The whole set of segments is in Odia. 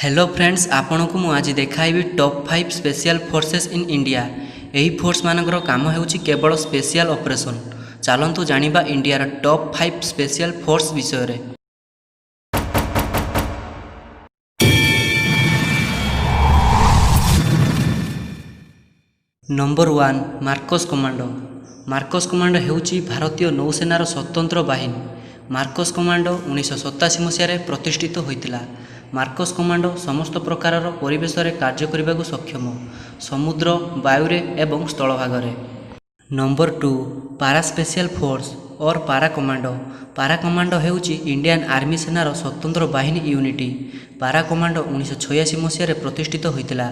ହ୍ୟାଲୋ ଫ୍ରେଣ୍ଡସ୍, ଆପଣଙ୍କୁ ମୁଁ ଆଜି ଦେଖାଇବି top five special forces in India। ଏହି ଫୋର୍ସମାନଙ୍କର କାମ ହେଉଛି କେବଳ ସ୍ପେଶିଆଲ ଅପରେସନ୍। ଚାଲନ୍ତୁ ଜାଣିବା ଇଣ୍ଡିଆର ଟପ୍ ଫାଇଭ୍ ସ୍ପେଶିଆଲ ଫୋର୍ସ ବିଷୟରେ। Number 1, Marcus commando. Marcus commando ହେଉଛି ଭାରତୀୟ ନୌସେନାର ସ୍ୱତନ୍ତ୍ର ବାହିନୀ। ମାର୍କସ୍ କମାଣ୍ଡୋ 1987 ମସିହାରେ ପ୍ରତିଷ୍ଠିତ ହୋଇଥିଲା। ମାର୍କସ୍ କମାଣ୍ଡୋ ସମସ୍ତ ପ୍ରକାରର ପରିବେଶରେ କାର୍ଯ୍ୟ କରିବାକୁ ସକ୍ଷମ, ସମୁଦ୍ର, ବାୟୁରେ ଏବଂ ସ୍ଥଳଭାଗରେ। Number 2, para special force or para commando। Para commando ହେଉଛି ଇଣ୍ଡିଆନ୍ ଆର୍ମି ସେନାର ସ୍ୱତନ୍ତ୍ର ବାହିନୀ ୟୁନିଟ୍। ପାରା କମାଣ୍ଡୋ 1986 ମସିହାରେ ପ୍ରତିଷ୍ଠିତ ହୋଇଥିଲା।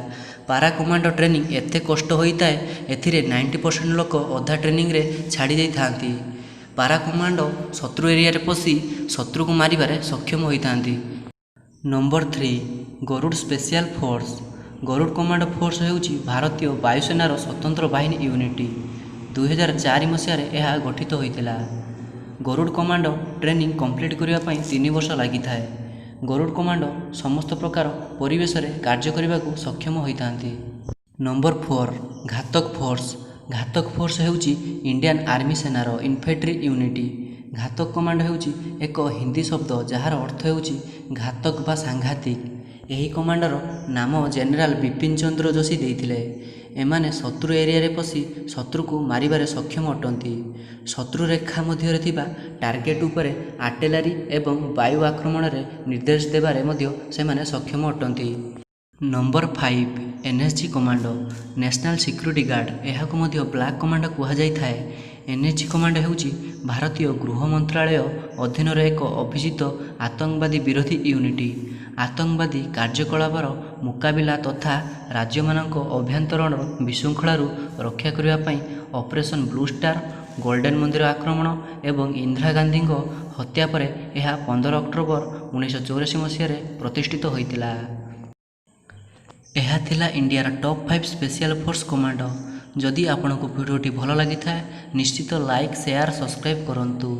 ପାରା କମାଣ୍ଡୋ ଟ୍ରେନିଂ ଏତେ କଷ୍ଟ ହୋଇଥାଏ, ଏଥିରେ 90% ଲୋକ ଅଧା ଟ୍ରେନିଂରେ ଛାଡ଼ି ଦେଇଥାନ୍ତି। ପାରା କମାଣ୍ଡୋ ଶତ୍ରୁ ଏରିଆରେ ପଶି ଶତ୍ରୁକୁ ମାରିବାରେ ସକ୍ଷମ ହୋଇଥାନ୍ତି। Number 3, Garud special force। Garud commando force ହେଉଛି ଭାରତୀୟ ବାୟୁସେନାର ସ୍ୱତନ୍ତ୍ର ବାହିନୀ ୟୁନିଟ୍। 2004 ମସିହାରେ ଏହା ଗଠିତ ହୋଇଥିଲା। ଗରୁଡ଼ କମାଣ୍ଡୋ ଟ୍ରେନିଂ କମ୍ପ୍ଲିଟ୍ କରିବା ପାଇଁ 3 ବର୍ଷ ଲାଗିଥାଏ। ଗରୁଡ଼ କମାଣ୍ଡୋ ସମସ୍ତ ପ୍ରକାର ପରିବେଶରେ କାର୍ଯ୍ୟ କରିବାକୁ ସକ୍ଷମ ହୋଇଥାନ୍ତି। ନମ୍ବର 4, ଘାତକ ଫୋର୍ସ। ଘାତକ ଫୋର୍ସ ହେଉଛି ଇଣ୍ଡିଆନ୍ ଆର୍ମି ସେନାର ଇନଫେଣ୍ଟ୍ରି ୟୁନିଟ୍। ଘାତକ କମାଣ୍ଡୋ ହେଉଛି ଏକ ହିନ୍ଦୀ ଶବ୍ଦ, ଯାହାର ଅର୍ଥ ହେଉଛି ଘାତକ ବା ସାଂଘାତିକ। ଏହି କମାଣ୍ଡୋର ନାମ ଜେନେରାଲ ବିପିନ ଚନ୍ଦ୍ର ଯୋଶୀ ଦେଇଥିଲେ। ଏମାନେ ଶତ୍ରୁ ଏରିଆରେ ପଶି ଶତ୍ରୁକୁ ମାରିବାରେ ସକ୍ଷମ ଅଟନ୍ତି। ଶତ୍ରୁ ରେଖା ମଧ୍ୟରେ ଥିବା ଟାର୍ଗେଟ ଉପରେ ଆର୍ଟିଲାରୀ ଏବଂ ବାୟୁ ଆକ୍ରମଣରେ ନିର୍ଦ୍ଦେଶ ଦେବାରେ ମଧ୍ୟ ସେମାନେ ସକ୍ଷମ ଅଟନ୍ତି। Number 5, NSG commando, national security guard। ଏହାକୁ ମଧ୍ୟ ବ୍ଲାକ୍ କମାଣ୍ଡୋ କୁହାଯାଇଥାଏ। ଏନ୍ଏସ୍ଜି କମାଣ୍ଡୋ ହେଉଛି ଭାରତୀୟ ଗୃହ ମନ୍ତ୍ରାଳୟ ଅଧୀନରେ ଏକ ଅଭିଜିତ ଆତଙ୍କବାଦୀ ବିରୋଧୀ ୟୁନିଟ୍। ଆତଙ୍କବାଦୀ କାର୍ଯ୍ୟକଳାପର ମୁକାବିଲା ତଥା ରାଜ୍ୟମାନଙ୍କ ଆଭ୍ୟନ୍ତରୀଣ ବିଶୃଙ୍ଖଳାରୁ ରକ୍ଷା କରିବା ପାଇଁ ଅପରେସନ୍ ବ୍ଲୁ ଷ୍ଟାର, ଗୋଲ୍ଡେନ୍ ମନ୍ଦିର ଆକ୍ରମଣ ଏବଂ ଇନ୍ଦିରା ଗାନ୍ଧୀଙ୍କ ହତ୍ୟା ପରେ ଏହା 15 ଅକ୍ଟୋବର 1984 ମସିହାରେ ପ୍ରତିଷ୍ଠିତ ହୋଇଥିଲା। ଏହା ଥିଲା ଇଣ୍ଡିଆର top five special force commando। ଯଦି ଆପଣଙ୍କୁ ଭିଡ଼ିଓଟି ଭଲ ଲାଗିଥାଏ, ନିଶ୍ଚିତ ଲାଇକ୍, ସେୟାର, ସବସ୍କ୍ରାଇବ୍ କରନ୍ତୁ।